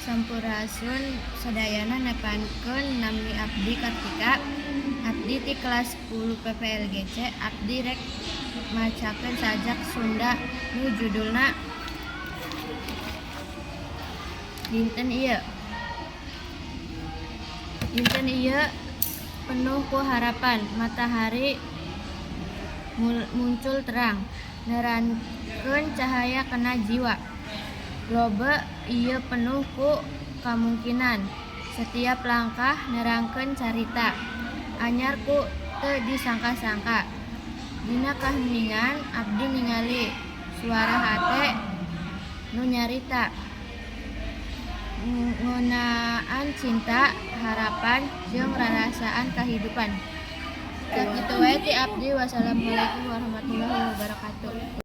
Sampurasun sadayana, nepangkeun nami abdi Kartika. Abdi ti kelas 10 PPLGC. Abdi rek macakeun sajak Sunda nu judulna Dinten Ieu. Dinten ieu penuh ku harapan, matahari muncul terang, nerangkeun cahaya kana jiwa. Globe ieu penuh ku kamungkinan, setiap langkah nerangkeun carita anyar nu teu disangka-sangka. Dina kaheningan abdi ningali suara hate nu nyarita ngeunaan cinta, harapan, jeung rarasaan kahirupan. Sakitu wae ti abdi. Wassalamualaikum warahmatullahi wabarakatuh.